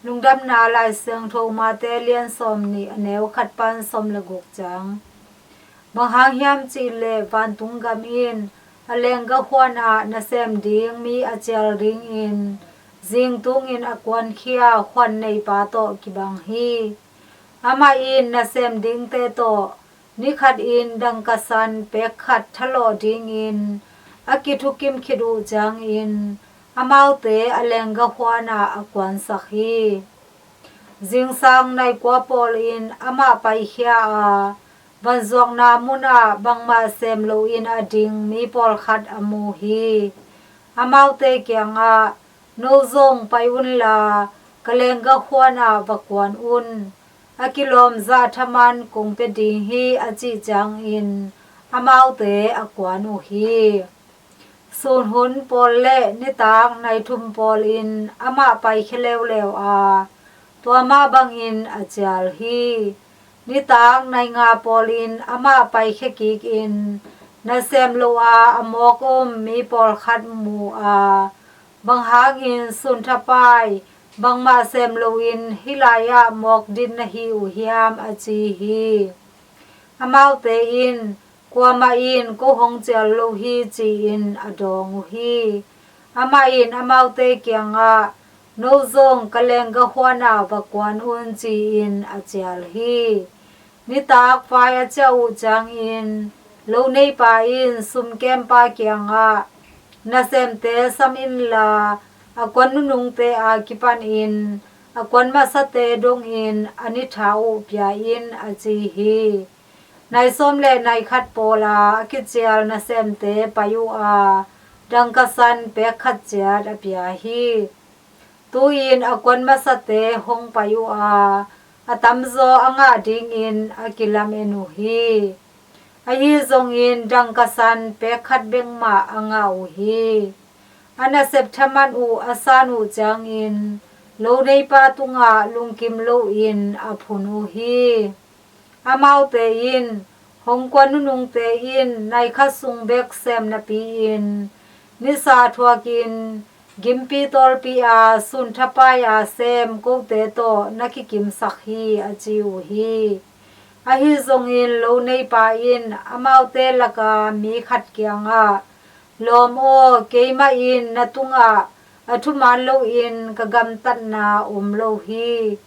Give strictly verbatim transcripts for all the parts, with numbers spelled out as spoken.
Lungdamna Lai Siangtho Mate lian sawmnih, a neu khat pan sawm le guk ciang. Bang hang hiam cih leh vantung gam in a leenggah huan ah nasem ding mi a cial dingin zingtungin a kuankhia huan neipa tawh kibang hi. Amah in nasem dingte tawh ni khatin dangka san pek khat thalawh dingin a kithukim khit uh ciangin amaute a leenggah huan ah a kuansak hi. Zingsang nai kua pawlin amah paikhia a, vanzuakna mun ah bangmah sem loin a ding mi pawlkhat a mu hi. Amaute kiangah, "No zong pai unla, ka leenggah huan ah va kuan un. A kilawm zah thaman kong pia ding hi," a cih ciangin amaute a kuan uh hi. Sun hun pawl le nitak nai thum pawlin amah paikhia leuleu a, tua mah bangin a cial hi. Nitak nai nga pawlin amah paikhia kikin nasem lo a a mawk om mi pawlkhat mu a, "Bang hangin sunthapai bangmah sem loin hih lai-ah mawk din na hi uh hiam?" a ci hi. Amaute in, "Kuamah in ko hong cial lo hi," ci-in a dawng uh hi. Amah in amaute kiangah, "No zong ka leenggah huan ah va kuan un," ci-in a cial hi. Nitak vai a ciah uh ciangin lo neipa in sumkempa kiangah, "Nasemte sam inla, a kuan nunungte a kipanin a kuan masate dongin a ni tha uh pia in," a ci hi. Nai sawm le nai khat pawla a kicial nasemte pai uh a, dangka san pek khat ciat a pia hi. Tu-in a kuan masate hong pai uh a, a tamzaw a ngah dingin a kilamen uh hi. Ahi zongin dangka san pek khat bek mah a ngah uh hi. A nasep thaman uh a san uh ciangin lo neipa tungah lungkim loin a phun uh hi. Amaute in, "Hong kuan nunungte in nai khat sung bek sem napi-in nisa thuakin gimpi tawlpi a sunthapai a sem kote tawh na kikimsak hi," a ci uh hi. Ahi zongin lo neipa in amaute laka mi khat kiangah, "Lawm aw, keimah in na tungah a thuman loin ka gamtatna om lo hi.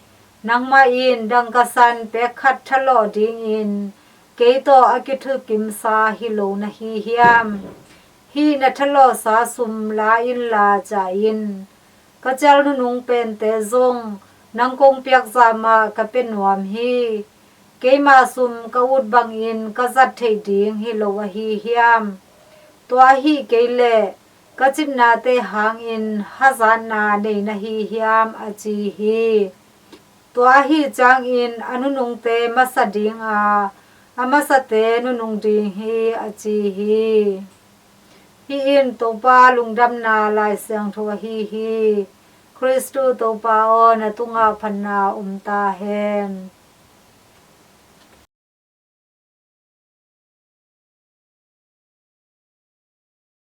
Nangmah in dangka san pek khat thalawh dingin kei tawh a kithukimsa hi lo na hi hiam? Hih na thalawhsa sum la inla ciah in. Ka cial nunung pente zong nang kong piak zah mah ka pia nuam hi. Keima sum ka ut bangin ka zat theih ding hi lo ahi hiam? Tua ahih kei leh ka citnate hangin hazatna nei na hi hiam?" a ci hi. Tua ahi ciangin a nunungte masa dinga, a masate nunung ding hi, a ci hi. Hih in Topa lungdamna Lai Siangtho ahi hi. Khristu Topa aw, na tungah phatna om ta hen.